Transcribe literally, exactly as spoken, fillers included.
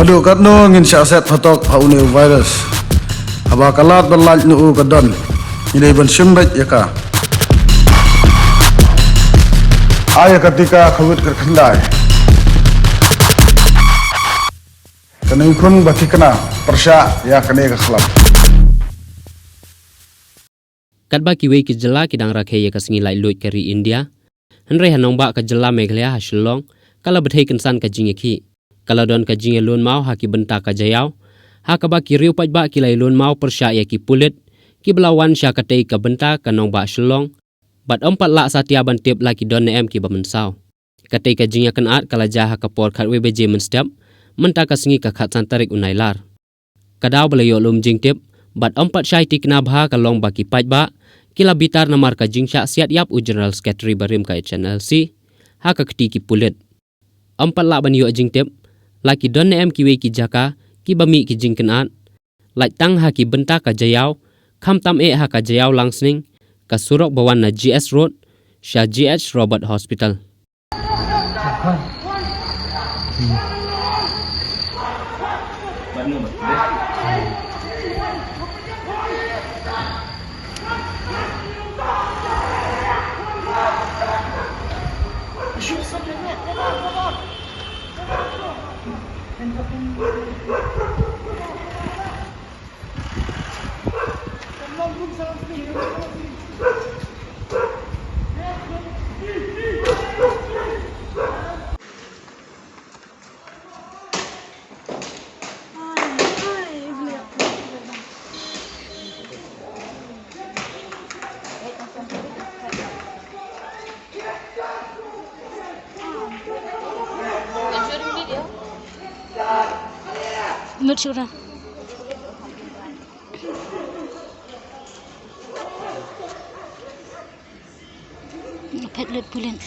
Dok katno ngin shah set phatok ha une u virus. Haba ka lad ba lait na u ka don, ngi dei ban shim beit ïa ka. Ai ïa ka tika covid kyrkhyndai. Kane khun ba thikna pyrshah ïa kane ka khlap. Katba kiwei ki jylla ki dang rakhe ïa ka sngi laitluid ka ri India, hynrei ha nongbah ka jylla Meghalaya ha Shillong ka la bthei kynsan ka jingïakhih. Ka la don ka jingïalun maw ha ki bynta ka jaïaw, ha kaba ki riew paidbah ki la ïalun maw pyrshah ïa ki pulit kiba la wan sha katei ka bynta ka nongbah Shillong. Bad ym pat lah satia ban tip la ki don ne em kiba mynsaw. Katei ka jingïakynad ka la jia ha ka por khatwei baje mynstep mynta ka sngi ka khatsan tarik u Nailar. Ka daw ba la ïoh lum jingtip bad ym pat shai thikna bha ka long ba ki paidbah ki la bitar namar ka jingshah siat ïap u General Secretary barim ka H N L C ha ka kti ki pulit. Ym pat lah ban ïoh jingtip la ki don ne em kiwei ki jaka kiba mih ki jingkynad, lait tang ha ki bynta ka jaïaw, khamtam eh ha ka jaïaw Langsning, ka surok ba wan na G S Road sha G H Robert Hospital. Mut shura. Phet lut pulit.